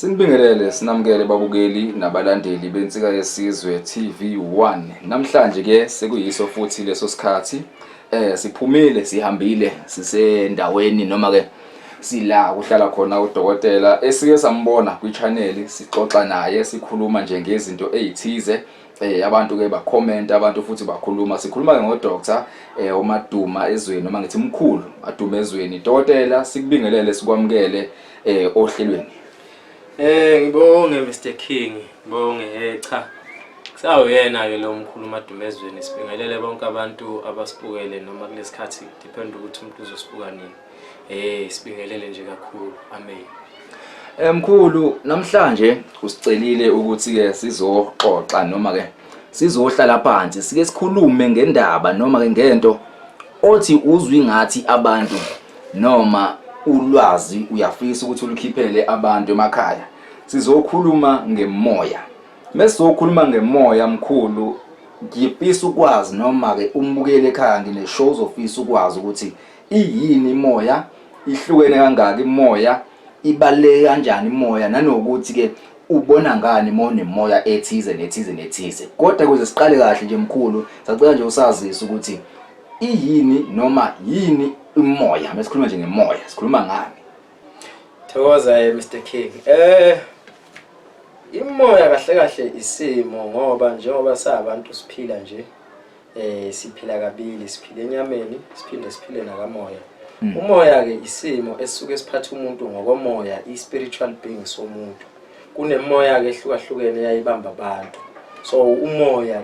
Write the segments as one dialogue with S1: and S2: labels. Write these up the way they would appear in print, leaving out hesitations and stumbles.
S1: Sinibingelele sinamukele babukeli nabalandeli beNsika Yesizwe TV1. Namhlanje ke sekuyiso futhi leso sikhathi siphumile, sihambile, sisendaweni noma ke sila kuhlala khona udokotela esike sambona kwi-channel, sixoxa naye, sikhuluma nje ngezinto ezithize. Abantu ke ba-comment, abantu futhi bakhuluma. Sikhuluma ke ngo-doctor uMaduma ezweni, noma ngithi mkhulu Maduma ezweni. Dokotela, sikubingelele, sikwamukele ohlelweni.
S2: Ngibonge Mr King, ngibonge. Cha. Kusawuyena ke lo mkhulu Maduma ezweni. Sibingelele bonke abantu abasibukele noma kulesikhathi, depend ukuthi umuntu uzosibuka nini. Sibingelele nje kakhulu. Amen.
S1: Mkhulu, namhlanje usicelile ukuthi ke sizoxoxa noma ke sizohlala phansi sike sikhulume ngendaba noma ke ngento othi uzwi ngathi abantu noma ulwazi uyafisa ukuthi ulukhiphele abantu emakhaya. Sizokhuluma ngemoya. Mesizokhuluma ngemoya, mkhulu, ngifisa ukwazi noma ke umbukeli ekhaya ngine show uzofisa ukwazi ukuthi iyini imoya, ihlukene kangaki imoya, ibaluleke kanjani imoya, nanokuthi ke ubona ngani uma unemoya ethize nethize nethize. Kodwa ukuze siqale kahle nje mkhulu, sacela nje usazise ukuthi iyini noma yini imoya. Mesikhuluma nje ngemoya, sikhuluma ngani?
S2: Thokoza, Mr King. Imoya kahle kahle isimo, ngoba njengoba sabantu siphila nje, siphila kabili, siphila enyameni, siphinde siphile nakamoya. Umoya ke isimo esisuke siphatha umuntu ngokomoya, i-spiritual being somuntu. Kunemoya ke ehlukahlukene eyayibamba abantu. So umoya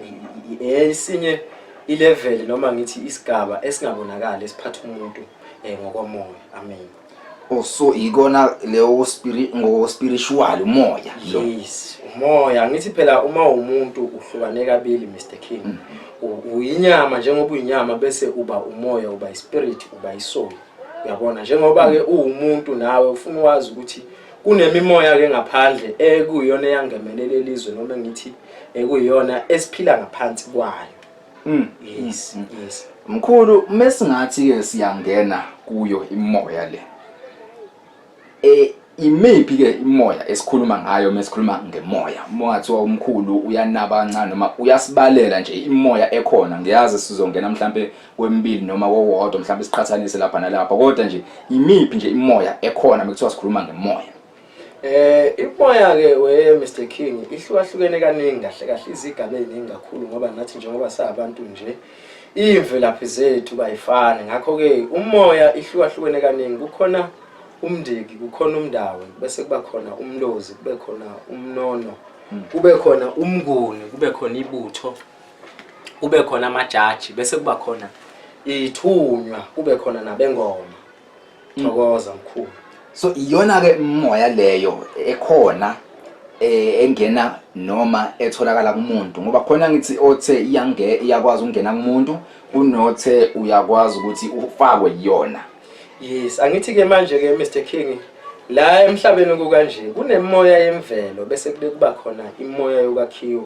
S2: esinye ilevel, noma ngithi isigaba esingabonakali esiphatha umuntu ngokomoya. Amen.
S1: Oh, so ikona leyo spirit, ngo spiritual umoya lo?
S2: Yes, umoya. Ngithi phela uma umuntu uhlukane kabili, Mr King. Uyinyama, njengoba uyinyama bese uba umoya, uba ispirit, uba isoul. Uyabona, njengoba ke uwumuntu nawe ufuna wazi ukuthi kunemimoya ke ngaphandle ekuyiyona eyangemelele lelizwe, noma ngithi ekuyiyona esiphila ngaphansi kwayo. Yes.
S1: Mkhulu, mesingathi ke siyangena kuyo imoya le, imiphi ke imoya esikhuluma ngayo mesikhuluma ngemoya? Uma ngathiwa umkhulu uyanaba kancane noma uyasibalela nje imoya ekhona, ngiyazi sizongena mhlambe kwemibili noma kowodwa, mhlambe siqhathanise lapha nalapha, kodwa nje imiphi nje imoya ekhona mekuthiwa sikhuluma ngemoya?
S2: Imoya ke we Mr King ihlukahlukene kaningi kahle kahle, izigaba eziningi kakhulu, ngoba nathi njengoba sabantu nje imvelaphi zethu kayifani. Ngakho ke umoya ihlukahlukene kaningi, kukhona umndiki, kukhona umndawo, bese kuba khona umlozi, kube khona umnono, kube khona umnguni, kube khona ibutho, kube khona amajaji, bese kuba khona ithunywa, kube khona nabengoma. Thokoza mkhulu.
S1: So iyona ke imoya leyo ekhona engena noma etholakala kumuntu, ngoba khona ngithi othe iyange iyakwazi ukungena kumuntu, kunothe uyakwazi ukuthi ufakwe yona.
S2: Yes, angithi ke manje ke Mr King, la emhlabeni kukanje kunemoya yemvelo, bese kube kuba khona imoya yokwakhiwa.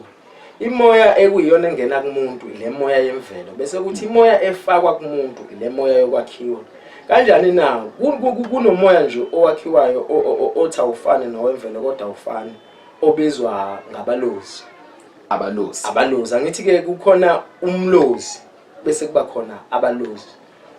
S2: Imoya ekuyiyona engena kumuntu ile moya yemvelo, bese kuthi imoya efakwa kumuntu ile moya yokwakhiwa. Kanjani na? Kunomoya nje owakhiwayo othi awufani nowemvelo, kodwa awufani, obizwa ngabalozi.
S1: Abalozi.
S2: Abalozi. Angithi ke kukhona umlozi, bese kuba khona abalozi.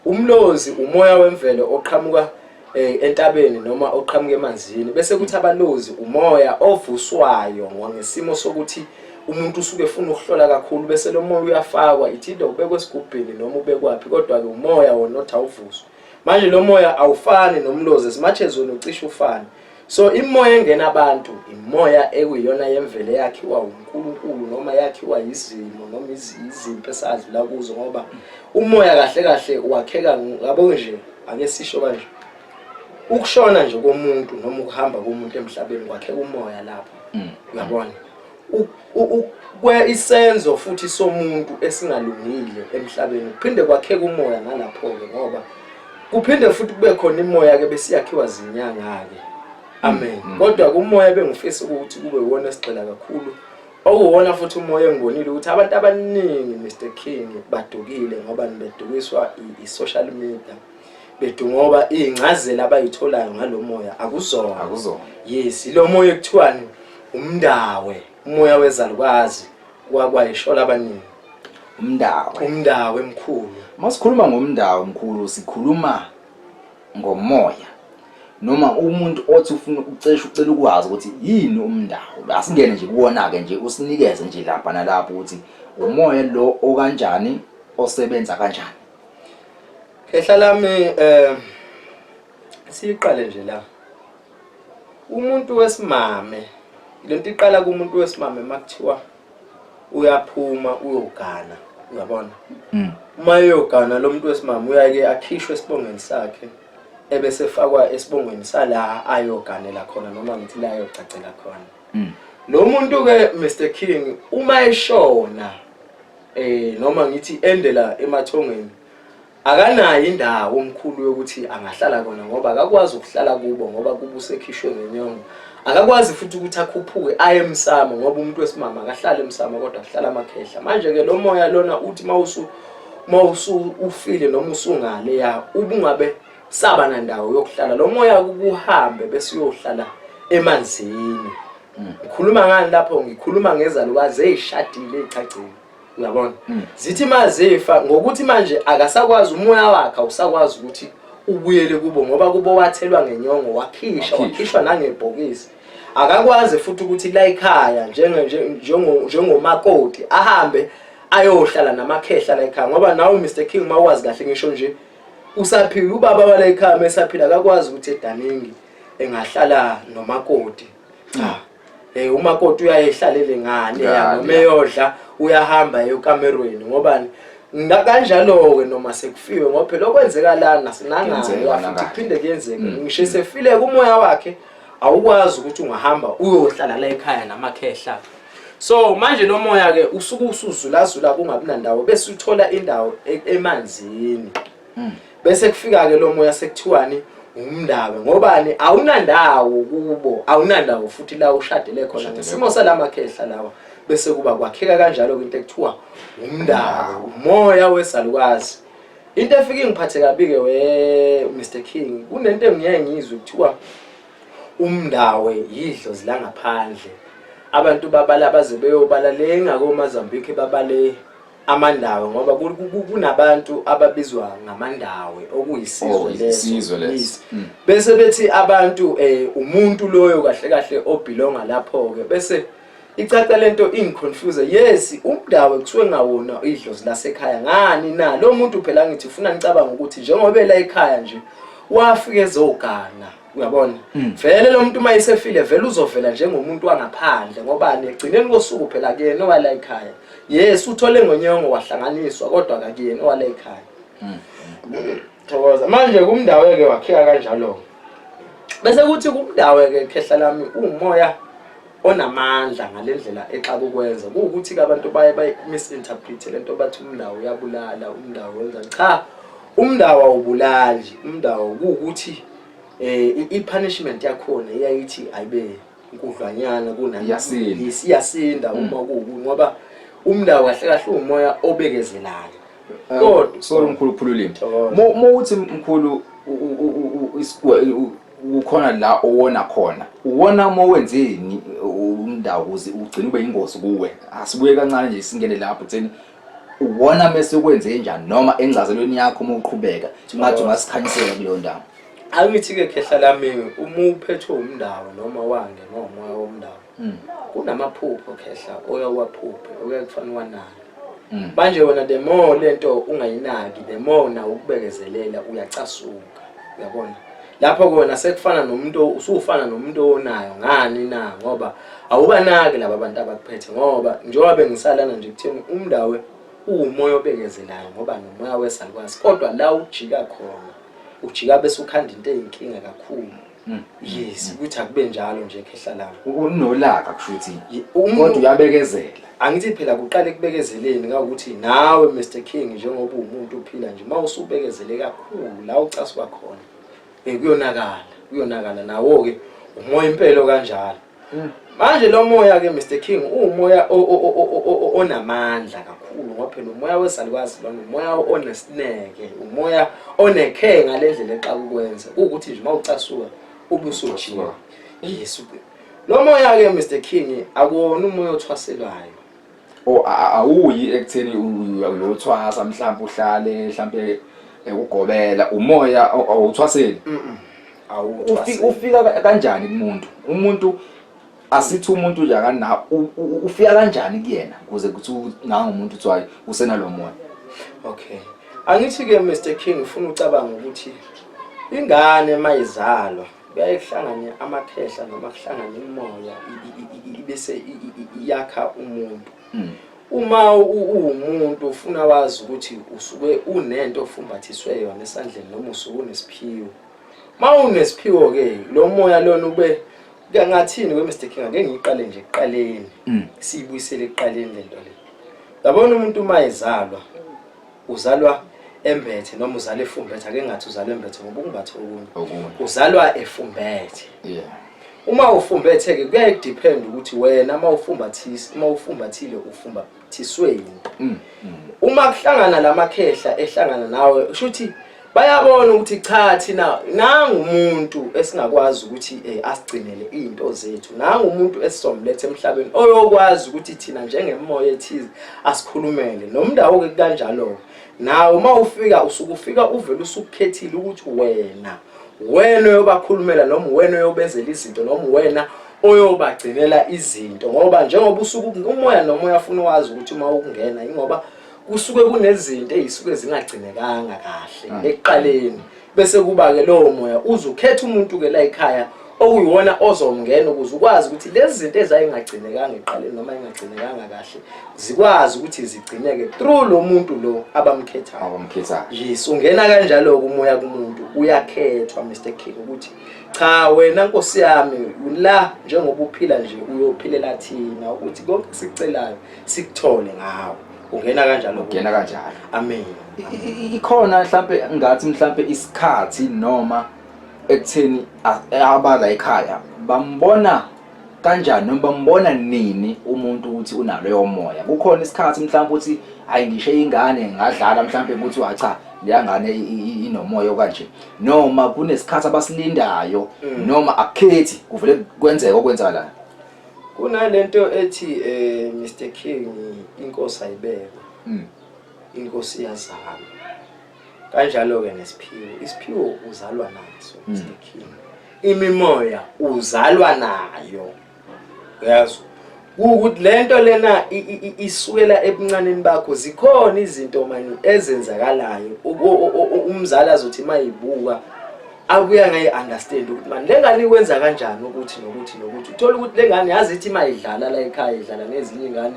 S2: Umlozi umoya wemvelo oqhamuka entabeni noma oqhamuka emanzini, bese kuthi abalozi umoya ovuswayo ngesimo sokuthi umuntu usuke efuna ukuhlola kakhulu, bese lo moya uyafakwa, ithinte ubekwe esigubhini noma ubekwaphi, kodwa ke umoya wona othi awuvuswe. Manje lo moya awufani nomlozi, as much as wena ucishe ufane. So imoya engena abantu imoya ekuyiyona yemvelo eyakhiwa uNkulunkulu noma yakhiwa izimo noma izimpi esadlula kuzo, ngoba umoya kahle kahle wakheka ngabo nje. Ake sisho kanje, ukushona nje komuntu noma ukuhamba komuntu emhlabeni kwakheka umoya lapho. Uyabona, isenzo futhi somuntu esingalungile emhlabeni kuphinde kwakheka umoya ngalapho-ke, ngoba kuphinde futhi kube khona imoya ke besiyakhiwa zinyanga-ke. Amen. Kodwa kumoya bengifisa ukuthi kube uwona esigxila kakhulu, okuwona futhi umoya engibonile ukuthi abantu abaningi, Mr King, badukile, ngoba nibedukiswa i-social media. Bedu ngoba iy'ncazelo abayitholayo ngalo moya akuzona.
S1: Akuzona.
S2: Yes, lo moya ekuthiwani umndawe, umoya wezalukazi kwakwayishola abaningi.
S1: Umndawe.
S2: Umndawe mkhulu.
S1: Masikhuluma ngomndawe mkhulu sikhuluma ngomoya noma umuntu othi ufuna ucesha ucela ukwazi ukuthi yini umndawo asingene nje kuwona ke nje usinikeze nje lapha nalapho ukuthi umoya lo okanjani osebenza kanjani.
S2: Khehla lami siqale nje la. Umuntu wesimame lento iqala kumuntu wesimame makuthiwa uyaphuma uyogana uyabona. Uma eyogana lo muntu wesimame uyake akhishwe esibongweni sakhe ebese efakwa esibongweni sala ayoganela khona noma ngithi la ayogcagcela khona. Lo muntu ke Mr King uma eshona noma ngithi endela emathongeni akanayo indawo omkhulu yokuthi angahlala kona ngoba akakwazi ukuhlala kubo ngoba kubo usekhishwe ngenyongo. Akakwazi futhi ukuthi akhuphuke aye emsamo ngoba umuntu wesimama akahlali emsamo kodwa kuhlala amakhehla. Manje ke lo moya lona uthi mawusu ufile noma usungale ya ubungabe saba nandawo yokuhlala, lo moya kuhambe bese uyohlala emanzini. Ngikhuluma ngani lapho? Ngikhuluma ngezalukazi ezishadile ezichachile, uyabona. Zithi mazifa ngokuthi manje akasakwazi, umoya wakhe awusakwazi ukuthi ubuyele kubo ngoba kubo wathelwa ngenyongo, wakhishwa, wakhishwa nangebhokisi. Akakwazi futhi ukuthi la ekhaya njengomakoti ahambe ayohlala namakhehla la ekhaya ngoba nawe Mr King mawazi kahle ngisho nje usaphila ubaba wala ekhaya mesaphila akakwazi ukuthi edaningi engahlala nomakoti. Cha, umakoti uyayehlalele ngale noma eyodla uyahamba eyokamerweni ngoba kanjalo-ke noma sekufiwe ngoba phela okwenzeka lana sinangayo futhi kuphinde kuyenzeke ngisho sefile kumoya wakhe awukwazi ukuthi ungahamba uyohlala la ekhaya namakhehla. So manje lo moya ke usuke usuzulazula kungabi nandawo bese uthola indawo emanzini. Bese kufika ke lo moya sekuthiwani umndawe ngobani awunandawo kubo, awunandawo futhi la ushadele khona ngesimo salamakhehla lawa, bese kuba kwakheka kanjalo into ekuthiwa umndawe, umoya wesalukazi. Into efike ingiphathe kabi ke we Mr King, kunento engiye ngizwe kuthiwa umndawe yidlozi la ngaphandle. Abantu babala baze beyobala le ngakoMozambique babale amandawe ngoba kunabantu ababizwa ngamandawe okuyisizwe
S1: leso. Leso.
S2: Bese bethi abantu umuntu loyo kahle kahle obelonga lapho ke bese icaca lento ingiconfuse. Yes, umndawe kusuke ngawona idlozi lasekhaya ngani na lo muntu phela ngithi ufuna ngicabanga ukuthi njengoba ela ekhaya nje wafika ezogana, uyabona. Vele lo muntu mayesefile vele uzovela njengomuntu wangaphandle ngoba negcineni kosuku phela kuyena owala ekhaya. Yes, uthole ngonyongo wahlanganiswa kodwa akakuyena owala ekhaya. Thokoza. Manje kumndawe ke wakheka kanjalo. Bese kuthi kumndawe ke khehla lami umoya onamandla ngalendlela exaka ukwenza. Kuwukuthi ke abantu baye bayi misinterpret lento bathi umndawo uyabulala, umndawo wenza. Cha, umndawo awubulali. Umndawo kuwukuthi i-punishment yakhona iyayithi ayibe nkudlwanyana kuna
S1: Iyasinda.
S2: Iyasinda uma kuwukuthi ngoba umndawo kahle kahle umoya obekezelayo. Kodwa
S1: sorry mkhulu phululimi.
S2: Thokoza.
S1: Mo uthi mkhulu ukhona la owona khona. Uwona uma wenzeni umndawo ukuze ugcine ube ingozi kuwe. Asibuye kancane nje singene lapho kutheni uwona mase ukwenze njani noma engcazelweni yakho uma uqhubeka ngathi ungasikhanyisela kuleyo ndawo.
S2: Angithi ke khehla lami uma uphethwe umndawo noma wangenwa umoya womndawo kunamaphupho khehla oyawaphuphe okuyakufanele wanake. Manje wena the more lento ungayinaki the more nawo ukubekezelela uyacasuka, uyabona. Lapho kona sekufana nomuntu usufana nomuntu onayo ngani na ngoba awubanaki laba bantu abakuphethe ngoba njengoba bengisalana nje kutheni umndawe uwumoya obekezelayo ngoba nomoya wesalukazi kodwa la ujika khona ujika bese ukhanda into eyinkinga kakhulu. Yes, ukuthi akube njalo nje khehla lami.
S1: Unolaka kusho ukuthi kodwa uyabekezela.
S2: Angithi phela kuqale kubekezeleni ngawukuthi nawe Mr King njengoba uwumuntu uphila nje mawusubekezele kakhulu la ucasuka khona kuyonakala, kuyonakala nawo ke umoya impelo kanjalo. Manje lo moya ke Mr King uwumoya onamandla kakhulu ngoba phela umoya wesalukazi lona umoya onesineke, umoya onekhe ngalendlela exa ukwenza. Ukuthi nje mawucasuka ube usujika. Yes. Lo moya ke Mr King akuwona umoya othwaselwayo.
S1: O awuyi ekutheni uyothwasa mhlawumbe uhlale mhlawumbe ekugobela umoya awuthwaseli. Ufika kanjani kumuntu? Umuntu asithi umuntu nje akana ufika kanjani kuyena kuze kuthi nangu umuntu uthi hayi usenalo moya.
S2: Okay. Angithi ke Mr King ufuna ucabanga ukuthi ingane mayizalwa kuyaye kuhlangane amakhehla noma kuhlangane imimoya ibese iyakha umuntu. Uma uwumuntu ufuna wazi ukuthi usuke unento ofumbathiswe yona esandleni noma usuke unesiphiwo. Uma unesiphiwo ke lo moya lona ube ngathini we Mr King ake ngiyiqale nje ekuqaleni. Siyibuyisele ekuqaleni lento le. Yabona umuntu uma ezalwa uzalwa embethe noma uzalwa efumbethe ake ngathi uzalwa embethe ngoba ukungathi okunye. Uzalwa efumbethe.
S1: Yeah.
S2: Uma ufumbethe ke kuyaye kudepend ukuthi wena uma ufumbathisa uma ufumbathile ufumbathisweni. Uma kuhlangana lamakhehla ehlangana nawe kusho ukuthi bayabona ukuthi cha thina nangu umuntu esingakwazi ukuthi asigcinele izinto zethu, nangu umuntu esizomletha emhlabeni oyokwazi ukuthi thina njengemoya ethize asikhulumele. Nomndawo ke kanjalo nawe uma ufika usuke ufika uvele usukukhethile ukuthi wena wena oyobakhulumela noma wena oyobenzela izinto noma wena oyobagcinela izinto, ngoba njengoba usuke umoya nomoya afuna wazi ukuthi uma ukungena ingoba kusuke kunezinto ezisuke zingagcinekanga kahle ekuqaleni, bese kuba ke lowo moya uzukhetha umuntu ke la ekhaya okuyiwona ozomngena ukuze ukwazi ukuthi lezi zinto ezayingagcinekanga ekuqaleni noma ingagcinekanga kahle zikwazi ukuthi zigcineke through lo muntu lo abamkhethayo.
S1: Abamkhethayo.
S2: Yes, ungena kanjalo umoya kumuntu, uyakhethwa Mr King ukuthi cha wena Nkosi yami la njengoba uphila nje uyophilela thina ukuthi konke sikucelayo sikuthole ngawe. Ungena kanjalo.
S1: Ungena kanjalo.
S2: Amen.
S1: Ikhona mhlambe ngathi mhlambe isikhathi noma ekutheni abala ekhaya bambona kanjani noma bambona nini umuntu ukuthi unaloyo moya. Kukhona isikhathi mhlawumbe ukuthi hayi ngisho ingane ngadlala mhlawumbe ukuthi wa cha leya ngane inomoya kanje, noma kunesikhathi abasilindayo noma akukhethi kuvele kwenzeke okwenzakalayo.
S2: Kunalento ethi Mr King inkosi ayibekwa. Inkosi iyazalwa. Kanjalo ke nesiphiwo, isiphiwo uzalwa naso Mr King. Imimoya uzalwa nayo. Uyazi ukuthi lento lena isukela ebuncaneni bakho, zikhona izinto mani ezenzakalayo umzali azothi mayibuka abuya ngayi understand ukuthi mani lengane ikwenza kanjani ukuthi nokuthi nokuthi. Uthola ukuthi lengane yazi ithi mayidlala la ekhaya idlala nezinye ingane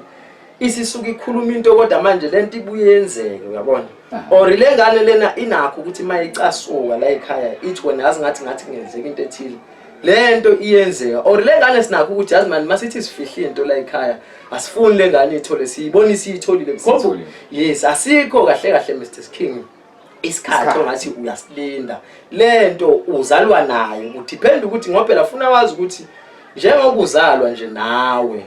S2: isisuka ikhuluma into kodwa manje lento ibuye yenzeke, uyabona. Or lengane lena inakho ukuthi mayicasuka la ekhaya ithi wena yazi ngathi kungenzeka into ethile, lento iyenzeka. Or lengane sinakho ukuthi yazi mani masithi sifihle into la ekhaya asifuni lengane ithole, siyibona isiyitholile.
S1: Siyitholile.
S2: Yes, asikho kahle kahle Mr King isikhathi ongathi uyasilinda lento uzalwa nayo, kudepend ukuthi ngoba phela funa wazi ukuthi njengoba uzalwa nje nawe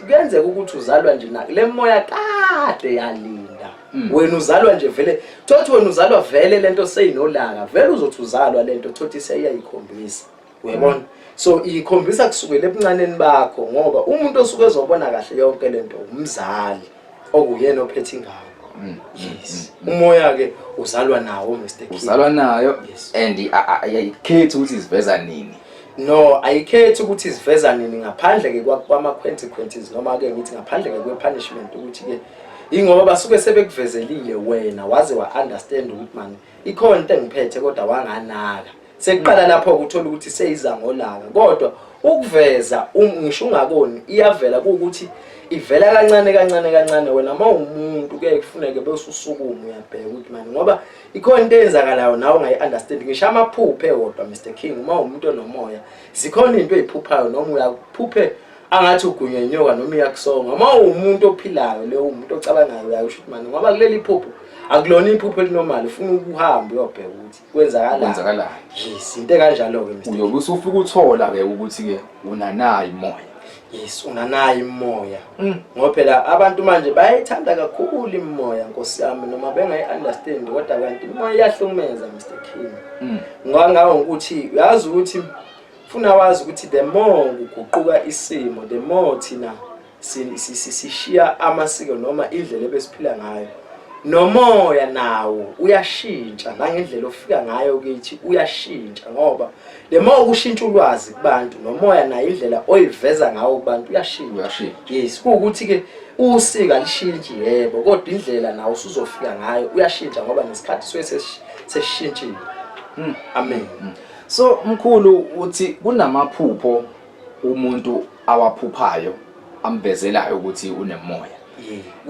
S2: kuyenzeka ukuthi uzalwa nje na le moya kade yalinda. Wena uzalwa nje vele, thothi wena uzalwa vele lento seyinolaka vele, uzothi uzalwa lento thothi seyiyayikhombisa, uyabona. So ikhombisa kusukela ebuncaneni bakho, ngoba umuntu osuke ezobona kahle yonke lento umzali okuyena ophethe ingane. Yes, umoya ke uzalwa nawo Mr King.
S1: Uzalwa nayo.
S2: Yes.
S1: And ayikhethi ukuthi iziveza nini.
S2: No, ayikhethi ukuthi iziveza nini ngaphandle ke kwama consequences, noma ke ngithi ngaphandle ke kwe punishment, ukuthi ke ingoba basuke sebekuvezelile wena waze wa understand ukuthi mani ikhona into engiphethe kodwa wanganaka. Sekuqala lapho ukuthola ukuthi seyiza ngolaka, kodwa ukuveza ngisho ungakoni iyavela, kuwukuthi ivela kancane kancane kancane. Wena uma umuntu kuyaye kufuneke bese usukuma uyabheka ukuthi mani ngoba ikhona into eyenzakalayo nawe ungayi-understand. Ngisho amaphuphe wodwa Mr King, uma umuntu onomoya zikhona into eziphuphayo, noma uyaphuphe angathi ugunywe inyoka noma iyakusonga. Uma uwumuntu ophilayo leyo umuntu ocabangayo uyayisho ukuthi mani ngoba kuleli phupho akulona iphupho elinormal, ufuna ukuhamba uyobheka ukuthi kwenzakalani.
S1: Kwenzakalani.
S2: Yes, into ekanjalo-ke Mr.
S1: Uyobe usufika uthola ke ukuthi ke unanayo imoya.
S2: Yes, unanayo imimoya. Ngoba phela abantu manje bayayithanda kakhulu imimoya, Nkosi yami, noma bengayi-understand, kodwa kanti imimoya iyahlukumeza, Mr King. Ngoba ngawo ukuthi uyazi ukuthi funa wazi ukuthi the more kuguquka isimo, the more thina sishiya amasiko noma indlela ebesiphila ngayo, nomoya nawo uyashintsha, nangendlela ofika ngayo kithi uyashintsha, ngoba the more kushintsha ulwazi kubantu, nomoya nayo indlela oyiveza ngawo kubantu uyashintsha.
S1: Uyashintsha.
S2: Yes, kuwukuthi ke usika lishintshi, yebo, kodwa indlela nawo usuzofika ngayo uyashintsha, ngoba nesikhathi suke sesishintshile. Amen.
S1: So mkhulu, uthi kunamaphupho umuntu awaphuphayo amvezelayo ukuthi unemoya.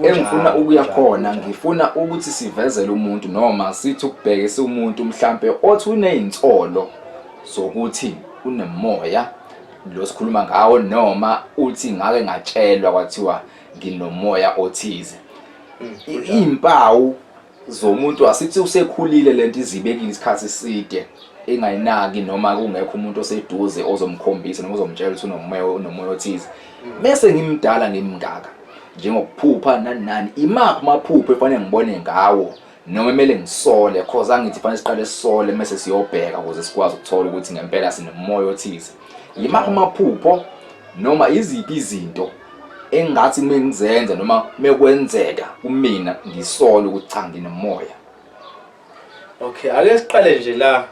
S1: Engifuna ukuya khona, ngifuna ukuthi sivezele umuntu noma sithi ukubhekisa umuntu mhlambe othi unezinsolo zokuthi unemoya lo sikhuluma ngawo, noma uthi ngake ngatshelwa kwathiwa nginomoya othize. Izimpawu zomuntu, asithi usekhulile, lento izibekile isikhathi eside engayinaki, noma kungekho umuntu oseduze ozomkhombisa noma ozomtshela ukuthi unomoya othize, bese ngimdala ngimngaka, njengokuphupha nani nani, imaphi amaphupho efanele ngibone ngawo noma kumele ngisole? Cause angithi fanele siqale sisole mase siyobheka ukuze sikwazi ukuthola ukuthi ngempela sinomoya othize. Yimaphi amaphupho noma iziphi izinto engathi mengizenza noma mekwenzeka kumina ngisole ukuthi cha, nginomoya?
S2: Okay, ake siqale nje la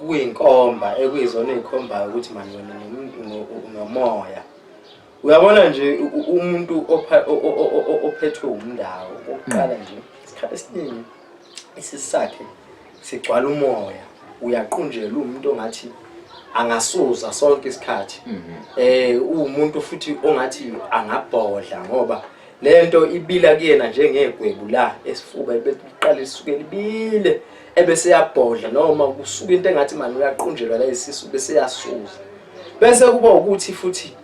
S2: kuyinkomba ekuyizona ey'khombayo ukuthi mani wena unomoya. Uyabona nje, umuntu ophethwe umndawo, okokuqala nje, isikhathi esiningi isisu sakhe sigcwala umoya, uyaqunjelwa, umuntu ongathi angasuza sonke isikhathi. Uwumuntu futhi ongathi angabhodla, ngoba lento ibila kuyena njengegwebu la esifuba, iqale lisuke libile ebese yabhodla, noma kusuka into engathi mani uyaqunjelwa la isisu bese yasuza. Bese kuba ukuthi futhi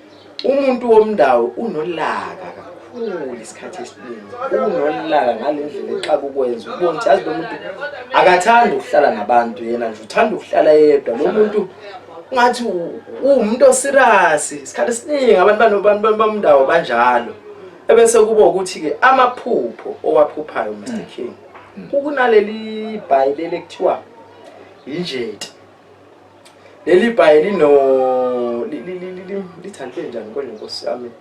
S2: umuntu womndawo unolaka kakhulu isikhathi esiningi, unolaka ngale ndlela exaka ukwenza ukubona ukuthi yazi lo muntu akathandi ukuhlala nabantu, yena nje uthanda ukuhlala yedwa. Lo muntu ngathi uwumuntu o-serious isikhathi esiningi, abantu bamndawo banjalo. Ebese kuba ukuthi-ke amaphupho owaphuphayo, Mr King, kunaleli bhayi leli ekuthiwa injeti. Leli bhayi lino lithande njani konje, nkosi yami?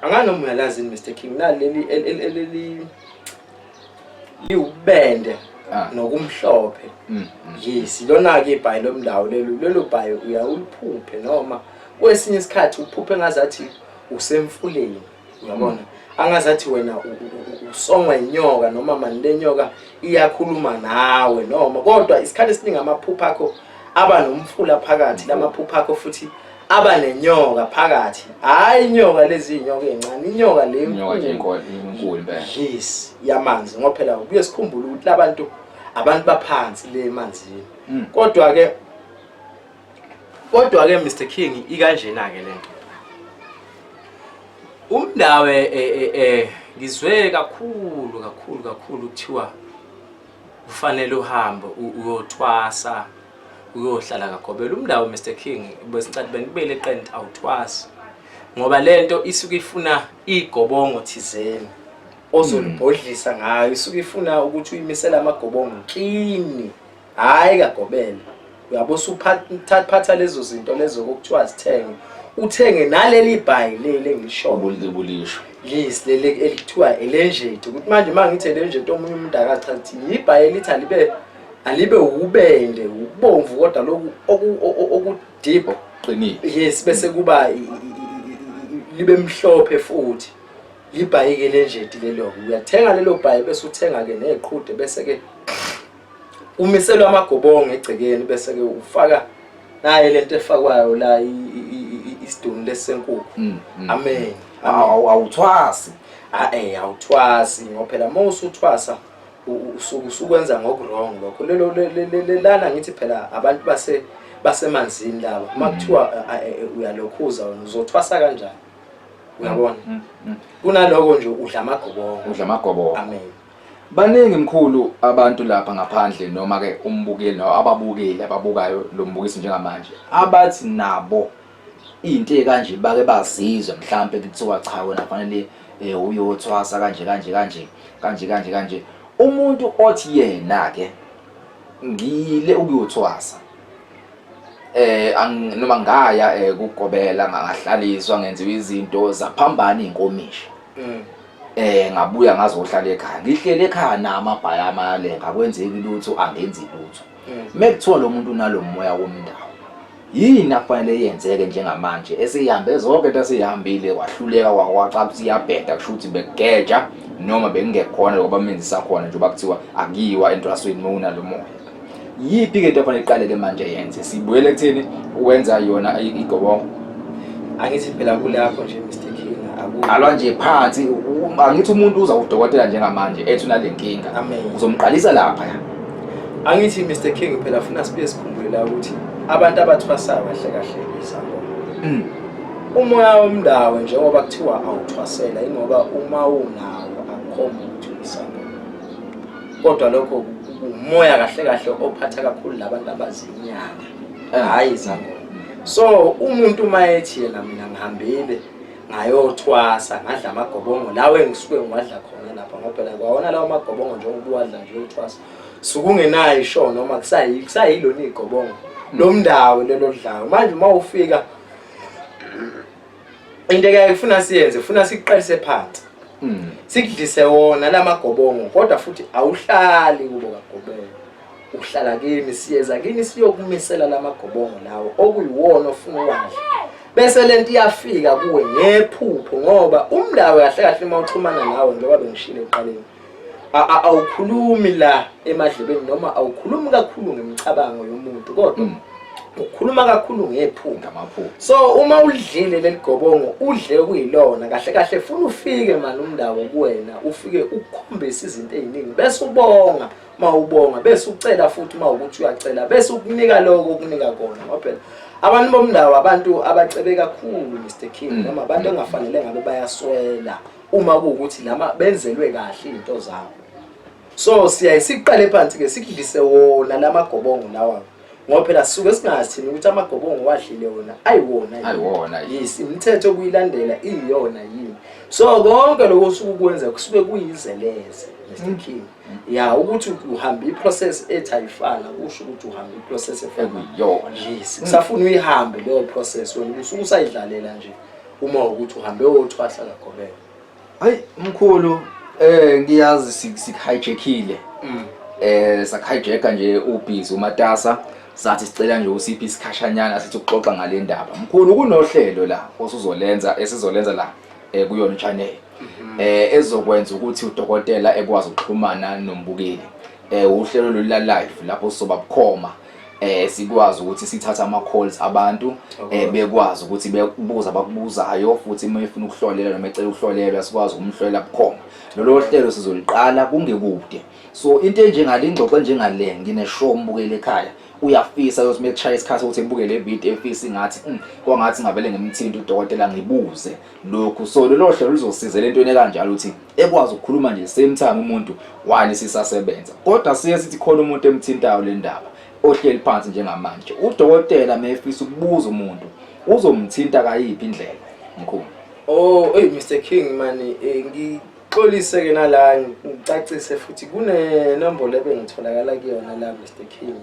S2: Anganoma uyalazi, Mr King, naleli eleli liwubende nokumhlophe. Yes, ilona-ke ibhayi lomndawo lelo. Lelo bhayi uyawuliphuphe, noma kwesinye isikhathi uphuphe ngazathi usemfuleni, uyabona, angazathi wena usongwa inyoka, noma mani le nyoka iyakhuluma nawe, noma kodwa isikhathi esiningi amaphupho akho aba nomfula phakathi, lamaphupho akho futhi aba nenyoka phakathi. Hhayi inyoka lezi iy'nyoka ey'ncane, inyoka le
S1: Inyoka nje enkulu, enkulu impela.
S2: Yes, yamanzi, ngoba phela kuye sikhumbule ukuthi labantu abantu baphansi le emanzini. Kodwa ke Mr King, ikanjena ke lento. Umndawe ngizwe kakhulu kakhulu kakhulu kuthiwa kufanele uhambe uyothwasa, uyohlala kagobela umndawo. Mr King, besicathi bengikubele qent awuthwasi, ngoba lento isuke ifuna igobongo thizeni ozolibhodlisa ngayo, isuke ifuna ukuthi uyimisele amagobongo kini, hhayi kagobela. Uyabo, usuphatha lezo zinto lezo kokuthiwa zithenge, uthenge naleli bhayi leli engilishoyo.
S1: Ubulisho.
S2: Yes, leli elikuthiwa elenjeti. Ukuthi manje uma ngithi elenjeti, omunye umuntu akachaza ukuthi yibhayi elithi alibe ubende ubomvu, kodwa lokhu oku-deep
S1: Qinile.
S2: Yes, bese kuba libe mhlophe futhi. Libhayi-ke lenjeti lelo. Uyathenga lelo bhayi, bese uthenga-ke neqhude, bese-ke umiselwa amagobongo egcekeni, bese-ke ufaka naye lento efakwayo la, isidunu lesisenkukhu. Amen.
S1: Awuthwasi.
S2: Awuthwasi, ngoba phela uma usuthwasa usuke usukwenza ngoku-wrong lokho. Lelo lana ngithi phela abantu basemanzini laba, uma kuthiwa uyalokhuza, wena uzothwasa kanjani? Uyabona, kunaloko nje udla amagobongo.
S1: Udla amagobongo.
S2: Amen.
S1: Baningi mkhulu abantu lapha ngaphandle, noma ke umbukeli noma ababukeli ababukayo lo mbukiso njengamanje, abathi nabo Into ekanje bake bazizwe mhlampe kuthiwa cha wena fanele uyothwasa kanje kanje kanje kanje kanje kanje. Umuntu othi yena ke ngiyile ukuyothwasa noma ngaya kugobela ngahlaliswa ngenziwa izinto zaphambana izinkomishi. Ngabuya ngazohlala ekhaya, ngihlele ekhaya namabhaya amalenga, akwenzeki lutho, angenzi lutho. Mekuthiwa lo muntu unalomoya womndawo, yini akufanele yenzeke njengamanje esihambe zonke into esihambile kwahluleka kwacaca ukuthi iyabheda, kusho ukuthi bekugeja noma bekungekhona lokho abamenzisa khona njengoba kuthiwa akuyiwa entwasweni uma unalo moya. Yiphi-ke into efanele iqale-ke manje yenze? Sibuyele ekutheni wenza yona igobongo.
S2: Angithi phela kulapho nje Mr King
S1: Qalwa nje phansi, angithi umuntu uza kudokotela njengamanje ethi unale nkinga, uzomqalisa lapha ya.
S2: Angithi Mr King phela funa sibuye sikhumbule la ukuthi abantu abathwasayo kahle kahle izangoma. Umoya womndawo njengoba kuthiwa awuthwasela ingoba uma unawo akukhomba ukuthi uyisangoma. Kodwa lokho umoya kahle kahle ophatha kakhulu labantu abazinyanga, hhayi izangoma. So umuntu uma ethi yena mina ngihambile ngayothwasa ngadla amagobongo lawo engisuke ngiwadla khona lapha, ngoba phela kwawona lawo magobongo njengoba uwadla nje uyothwasa sukungenayo isho noma kusayilona igobongo lomndawo lelo lidlayo. Manje uma ufika into ekaye kufuna siyenze, funa sikuqalise phansi, sikudlise wona lamagobongo, kodwa futhi awuhlali kubo kagobela, uhlala kimi, siyeza kini siyokumisela lamagobongo lawo okuyiwona ofuna uwadla, bese lento iyafika kuwe ngephupho. Ngoba umndawo kahle kahle uma uxhumana nawe, njengoba bengishilo ekuqaleni, awukhulumi la emadlebeni noma awukhulumi kakhulu ngemicabango yomuntu, kodwa ukhuluma kakhulu ngephupho.
S1: Ngamaphupho.
S2: So uma udlile leli gobongo, udle kuyilona kahle kahle, funa ufike mani umndawo kuwena, ufike ukukhombisa izinto eziningi, bese ubonga mawubonga, bese ucela futhi mawukuthi uyacela, bese ukunika lokho okunika kona. Ngoba phela abantu bomndawo abantu abacebe kakhulu Mr King, noma abantu engafanele ngabe bayaswela uma kuwukuthi lama benzelwe kahle izinto zabo. So siyaye siqale phansi ke sikudlise wona lamagobongo lawa, ngoba phela sisuke singazi thina ukuthi amagobongo wadlile wona ayiwona yini.
S1: Ayiwona yini.
S2: Yes, imithetho okuyilandela iyona yini. So konke lokho osuke ukwenza kusuke kuyizeleze Mr King. Ya, ukuthi uhamba iprocess ethi ayifana kusho ukuthi uhamba iprocess efana
S1: ekuyiyona.
S2: Yes, kusafuna uyihambe leyo process, wena usuke usayidlalela nje uma ukuthi uhambe wothwasa kagobela.
S1: Hayi mkhulu, ngiyazi sik-hijackile. Sak-hijacka nje ubhizi umatasa, sathi sicela nje usiphi isikhashanyana sithi ukuxoxa ngale ndaba. Mkhulu, kunohlelo la osuzolenza esizolenza la kuyona channel ezokwenza ukuthi udokotela ekwazi ukuxhumana nombukeli. Uhlelo lolu live lapho sizoba bukhoma, sikwazi ukuthi sithathe ama calls abantu, bekwazi ukuthi bekubuza abakubuzayo, futhi uma efuna ukuhlolela noma ecela ukuhlolelwa sikwazi ukumhlolela bukhoma. Lolo hlelo sizoliqala kungekude. So into enjengale, ingxoxo enjengale, ngine-sure umbukeli ekhaya uyafisa ukuthi mekushaya isikhathi ukuthi ebuke le video, efisa ingathi kwangathi ngavele ngimthinte udokotela ngibuze lokhu. So lolo hlelo luzosizela entweni ekanjalo ukuthi ekwazi ukukhuluma nje same time umuntu while sisasebenza. Kodwa siye sithi khona umuntu emthintayo le ndaba ohleli phansi njengamanje, udokotela mefisa ukubuza umuntu uzomthinta kayiphi indlela mkhulu?
S2: Oh, hey Mr King mani, ngixolise ke nala, ngicacise futhi kunenombolo ebengitholakala kuyona la Mr King,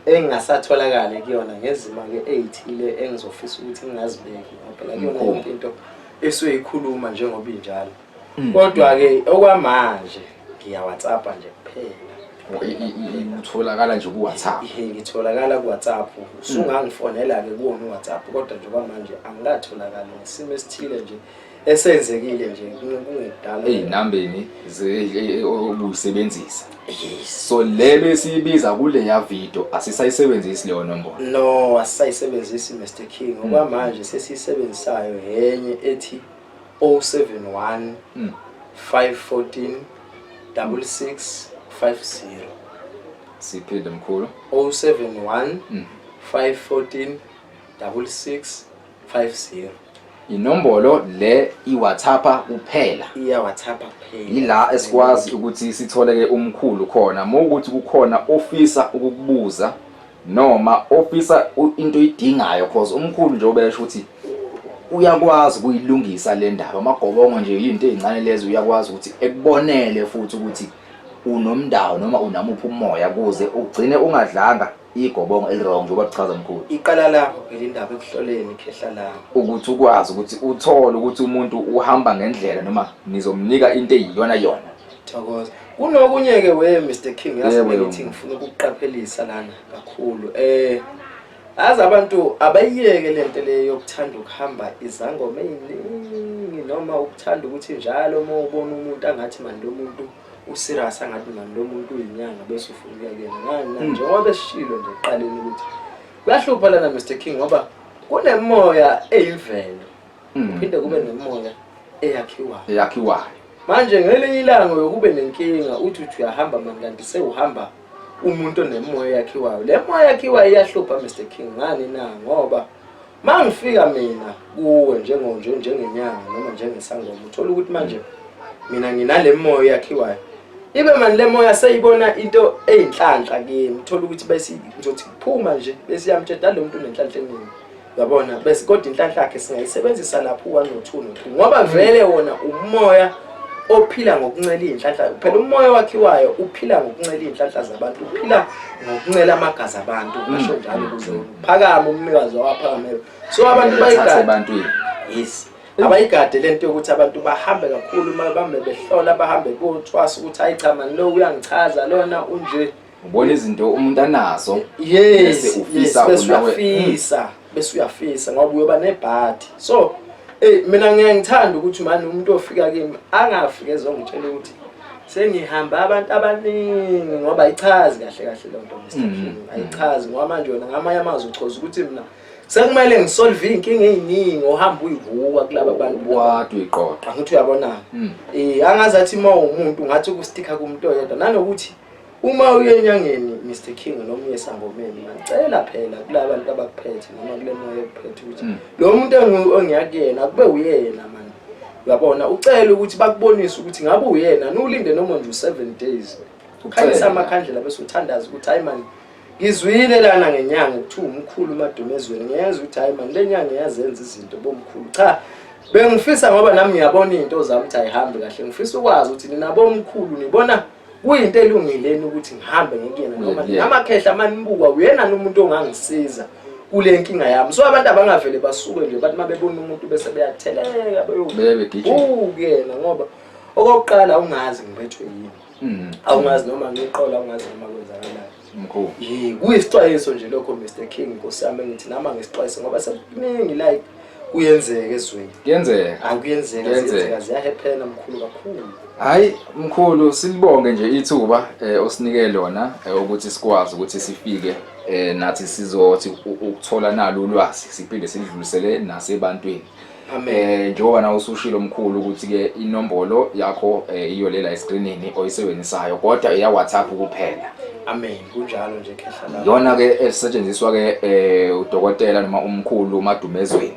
S2: engingasatholakali kuyona ngezima ke ezithile engizofisa ukuthi ngingazibeki, ngoba phela kuyona
S1: Mkhulu.
S2: yonke into esuke ikhuluma njengoba injalo. Kodwa ke okwamanje ngiya WhatsApp nje kuphela.
S1: Utholakala nje ku WhatsApp?
S2: Ihe, ngitholakala ku WhatsApp. Usungangifonela ke kuwona uWhatsApp, kodwa nje kwamanje angikatholakali ngesimo esithile nje esenzekile nje kungekudala.
S1: Ey'nambeni obuyisebenzisa.
S2: Yes.
S1: So le besiyibiza kuleya video asisayisebenzisi leyo nombolo?
S2: No, asisayisebenzisi Mr King. Okwamanje sesiyisebenzisayo yenye ethi 071 514 6650.
S1: Siphinde mkhulu.
S2: 071 514 6650.
S1: Inombolo le iWhatsApp kuphela?
S2: Iya WhatsApp kuphela.
S1: Ila esikwazi ukuthi sithole ke umkhulu khona mawukuthi kukhona ofisa ukukubuza noma ofisa into oyidingayo, cause umkhulu nje obesho ukuthi Uyakwazi ukuyilungisa le ndaba. Amagobongo nje yinto ezincane lezo, uyakwazi ukuthi ekubonele futhi ukuthi unomndawo noma unamuphi umoya kuze ugcine ungadlanga igobongo eli-wrong, njengoba kuchaza mkhulu.
S2: Iqala lapho phela indaba ekuhloleni, khehla lami.
S1: Ukuthi ukwazi ukuthi uthole ukuthi umuntu uhamba ngendlela noma nizomnika into eyiyona yona.
S2: Thokoza. Kunokunye-ke we Mr King, yazi bengithi ngifuna ukukuqaphelisa lana kakhulu. Azi abantu abayiyeke lento le yokuthanda ukuhamba izangoma eziningi, noma ukuthanda ukuthi njalo uma ubona umuntu angathi mani lo muntu userious, angathi mani lo muntu uyinyanga, bese ufuna ukuya kuyena. Ngani na? Njengoba besishilo nje ekuqaleni ukuthi kuyahlupha lana Mr King, ngoba kunemoya eyimvelo, kuphinde kube nemoya eyakhiwayo.
S1: Eyakhiwayo.
S2: Manje ngelinye ilanga uyokube nenkinga, uthi uthi uyahamba mani, kanti sewuhamba umuntu onemoya eyakhiwayo. Le moya eyakhiwayo iyahlupha Mr King. Ngani na? Ngoba mangifika mina kuwe njengonje njengenyanga noma njengesangoma, uthola ukuthi manje mina nginale moya eyakhiwayo, ibe mani le moya seyibona into eyinhlanhla kimi, uthola ukuthi bese ngizothi kuphuma nje bese iyamtshela lo muntu unenhlanhla eningi, uyabona, bese kodwa inhlanhla yakhe singayisebenzisa lapho u-1 no-2 no-3, ngoba vele wona umoya ophila ngokuncela iy'nhlanhla. Phela umoya wakhiwayo uphila ngokuncela iy'nhlanhla zabantu, uphila ngokuncela amagazi abantu, ngasho njalo, ukuze uphakame umnikazi wawaphakameyo. So abantu
S1: bayigade ebantwini.
S2: Yes, abayigade lento yokuthi abantu bahambe kakhulu uma bambe behlola, bahambe bothwasa ukuthi hayi cha mani lo uyangichaza lona unje.
S1: Ubona izinto umuntu anazo.
S2: Yes, bese ufisa, bese uyafisa, bese uyafisa ngoba uyoba nebhadi. So mina ngiye ngithanda ukuthi mani umuntu ofika kimi angafike ezongitshela ukuthi sengihamba abantu abaningi, ngoba ayichazi kahle kahle loo nto Mr King, ayichazi, ngoba manje wena ngamanye amazwi uchoza ukuthi mina sekumele ngisolve iy'nkinga ey'ningi ohamba uyivuka kulaba bantu.
S1: Wade uyiqoqa.
S2: Angithi uyabona, angazi athi uma umuntu ngathi ukustikha kumuntu oyedwa, nanokuthi uma uye enyangeni Mr King noma uye esangomeni, ngicela phela kulaba bantu abakuphethe noma kule moya ekuphethe ukuthi lo muntu engiyakuyena akube uyena mani, uyabona, ucele ukuthi bakubonise ukuthi ngabe uyena, nulinde noma nje u-7 days, ukhanyisa amakhandlela bese uthandaza ukuthi hayi mani ngizwile lana ngenyanga kuthiwa umkhulu uMadumezweni, ngiyezwa ukuthi hayi mani le nyanga iyazenza izinto bomkhulu. Cha, bengifisa ngoba nami ngiyabona iy'nto zami ukuthi ayihambi kahle, ngifisa ukwazi ukuthi nina bomkhulu nibona kuyinto elungileni ukuthi ngihambe ngikuyena noma namakhehla manibuka uyena umuntu ongangisiza kule nkinga yami. So abantu abangavele basuke nje bathi mabebona umuntu bese beyatheleka beyokuyena, ngoba okokuqala ungazi ngibethwe yini, awungazi noma ngiqola, awungazi noma kwenzakalayo.
S1: Mkhulu.
S2: Kuyisixwayiso nje lokho Mr King, nkosi yami, ngithi nama ngisixwayise ngoba sekuningi like kuyenzeka ezweni.
S1: Kuyenzeka.
S2: Akuyenzeka, ziyenzeka, ziyahephena mkhulu kakhulu.
S1: Hayi mkhulu, silibonge nje ithuba osinike lona ukuthi sikwazi ukuthi sifike nathi sizothi ukuthola nalo ulwazi, siphinde sidlulisele nasebantwini.
S2: Amen.
S1: Njengoba nawe usushilo mkhulu ukuthi ke inombolo yakho iyo lela escreenini oyisebenzisayo, kodwa iya WhatsApp kuphela.
S2: Amen, kunjalo nje khehla
S1: la. Yona ke esetshenziswa ke udokotela noma umkhulu uMadumezweni.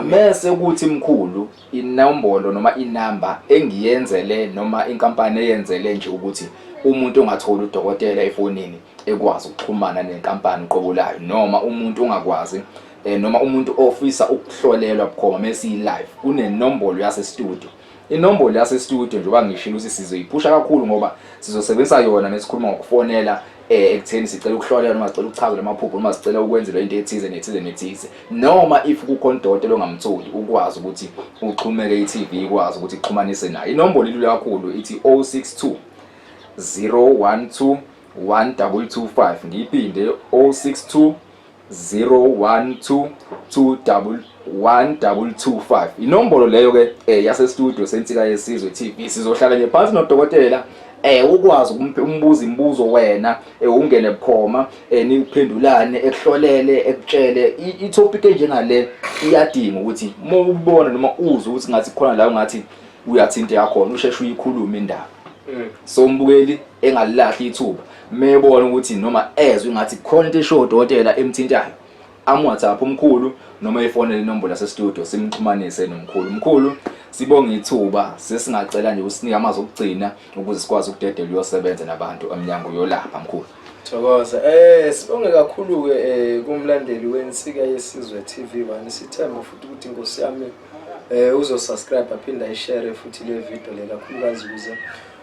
S1: Mese kuthi mkhulu inombolo noma inamba engiyenzele noma inkampani eyenzele nje ukuthi umuntu ongatholi udokotela efonini ekwazi ukuxhumana nenkampani qobo layo, noma umuntu ongakwazi noma umuntu ofisa ukuhlolelwa bukhoma mesi live, kunenombolo yase studio. Inombolo yase studio njengoba ngishilo ukuthi sizoyiphusha kakhulu ngoba sizosebenzisa yona mesikhuluma ngokufonela ekutheni sicela ukuhlolelwa noma sicela ukuchazelwa amaphupho noma sicela ukwenzelwa into ethize nethize nethize, noma if kukhona udokotela ongamtholi ukwazi ukuthi uxhumeke i-TV ikwazi ukuthi ixhumanise naye. Inombolo ilula kakhulu, ithi 062 012 1225. Ngiyiphinde, 062 012 1225. Inombolo leyo ke yase studio seNsika Yesizwe TV. Sizohlala nje phansi nodokotela, ukwazi umbuza imibuzo wena, ungene bukhoma, niphendulane, ekuhlolele, ekutshele. I-topic enjengale iyadinga ukuthi uma ubona noma uzwe ukuthi ngathi khona la ungathi uyathinteka khona, usheshe uyikhulume indaba. So umbukeli engalilahli ithuba mebona ukuthi noma ezwe ngathi khona into esho udokotela emthintayo, am-WhatsApp umkhulu noma ifonele inombolo yase-studio simxhumanise nomkhulu. Mkhulu, sibonge ithuba, sesingacela nje usinike amazwi okugcina ukuze sikwazi ukudedela uyosebenza nabantu emnyango uyolapha mkhulu.
S2: Thokoza. Sibonge kakhulu ke kumlandeli weNsika Yesizwe TV1. Sithemba futhi ukuthi inkosi yami uzosubscribe aphinde ayishare futhi le video le kakhulukazi ukuze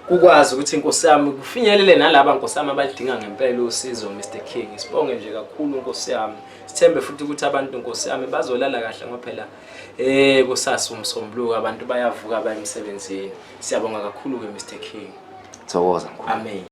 S2: kukwazi ukuthi inkosi yami kufinyelele nalaba nkosi yami abalidinga ngempela usizo Mr King. Sibonge nje kakhulu nkosi yami. Sithembe futhi ukuthi abantu nkosi yami bazolala kahle ngoba phela kusasa umsombuluko abantu bayavuka baye emsebenzini. Siyabonga kakhulu ke Mr King.
S1: Thokoza mkhulu.
S2: Amen.